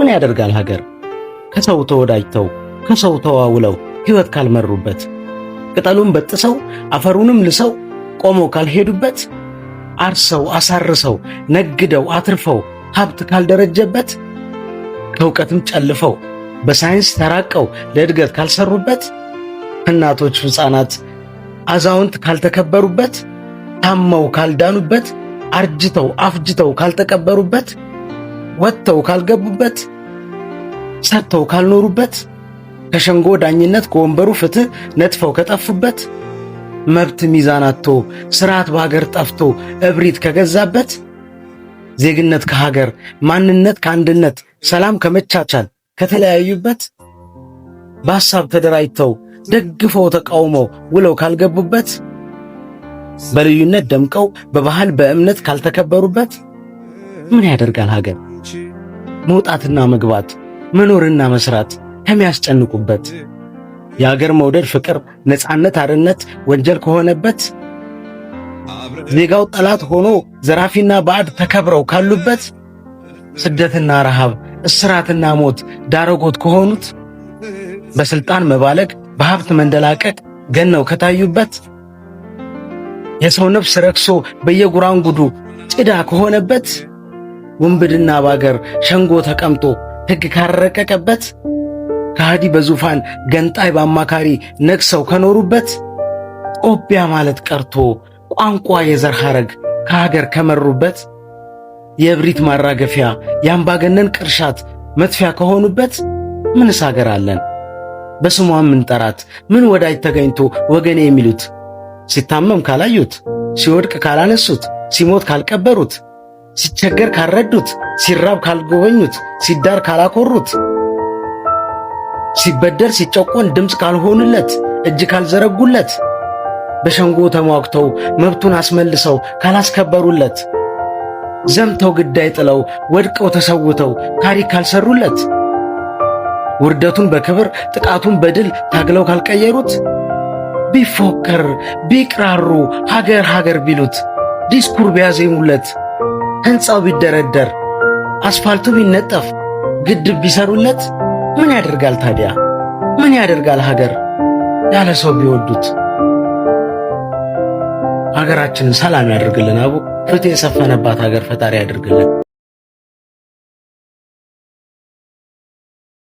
ምን ያደርጋል ሀገር? ከሰው ተወዳጅተው ከሰው ተዋውለው ሕይወት ካልመሩበት፣ ቅጠሉን በጥሰው አፈሩንም ልሰው ቆመው ካልሄዱበት፣ አርሰው አሳርሰው ነግደው አትርፈው ሀብት ካልደረጀበት፣ ከእውቀትም ጨልፈው በሳይንስ ተራቀው ለእድገት ካልሰሩበት፣ እናቶች፣ ሕፃናት፣ አዛውንት ካልተከበሩበት፣ ታመው ካልዳኑበት፣ አርጅተው አፍጅተው ካልተቀበሩበት፣ ወጥተው ካልገቡበት፣ ሰርተው ካልኖሩበት፣ ከሸንጎ ዳኝነት ከወንበሩ ፍትህ ነጥፈው ከጠፉበት፣ መብት ሚዛን አጥቶ ስርዓት በሀገር ጠፍቶ እብሪት ከገዛበት፣ ዜግነት ከሀገር፣ ማንነት ከአንድነት፣ ሰላም ከመቻቻል ከተለያዩበት፣ በሐሳብ ተደራጅተው ደግፈው ተቃውመው ውለው ካልገቡበት፣ በልዩነት ደምቀው በባህል በእምነት ካልተከበሩበት ምን ያደርጋል ሀገር? መውጣትና መግባት፣ መኖርና መስራት ከሚያስጨንቁበት፣ የሀገር መውደድ ፍቅር፣ ነፃነት፣ አርነት ወንጀል ከሆነበት፣ ዜጋው ጠላት ሆኖ ዘራፊና ባዕድ ተከብረው ካሉበት፣ ስደትና ረሃብ፣ እስራትና ሞት ዳረጎት ከሆኑት፣ በስልጣን መባለግ በሀብት መንደላቀቅ ገነው ከታዩበት፣ የሰው ነፍስ ረክሶ በየጉራንጉዱ ጭዳ ከሆነበት፣ ውንብድና ባገር ሸንጎ ተቀምጦ ሕግ ካረቀቀበት፣ ከሃዲ በዙፋን ገንጣይ በአማካሪ ነግሰው ከኖሩበት፣ ጦቢያ ማለት ቀርቶ ቋንቋ የዘር ሐረግ ከሀገር ከመሩበት፣ የእብሪት ማራገፊያ የአምባገነን ቅርሻት መጥፊያ ከሆኑበት ምንስ ሀገር አለን? በስሟ ምንጠራት ምን ወዳጅ ተገኝቶ ወገኔ የሚሉት ሲታመም ካላዩት፣ ሲወድቅ ካላነሱት፣ ሲሞት ካልቀበሩት፣ ሲቸገር ካልረዱት፣ ሲራብ ካልጎበኙት፣ ሲዳር ካላኮሩት፣ ሲበደር ሲጨቆን ድምፅ ካልሆኑለት፣ እጅ ካልዘረጉለት፣ በሸንጎ ተሟግተው መብቱን አስመልሰው ካላስከበሩለት፣ ዘምተው ግዳይ ጥለው ወድቀው ተሰውተው ታሪክ ካልሰሩለት፣ ውርደቱን በክብር ጥቃቱን በድል ታግለው ካልቀየሩት፣ ቢፎከር ቢቅራሩ ሀገር ሀገር ቢሉት፣ ዲስኩር ቢያዜሙለት፣ ሕንፃው ቢደረደር አስፋልቱ ቢነጠፍ ግድብ ቢሰሩለት ምን ያደርጋል ታዲያ? ምን ያደርጋል ሀገር ያለ ሰው ቢወዱት? ሀገራችንን ሰላም ያደርግልን። አቡ ፍትህ የሰፈነባት ሀገር ፈጣሪ ያደርግልን።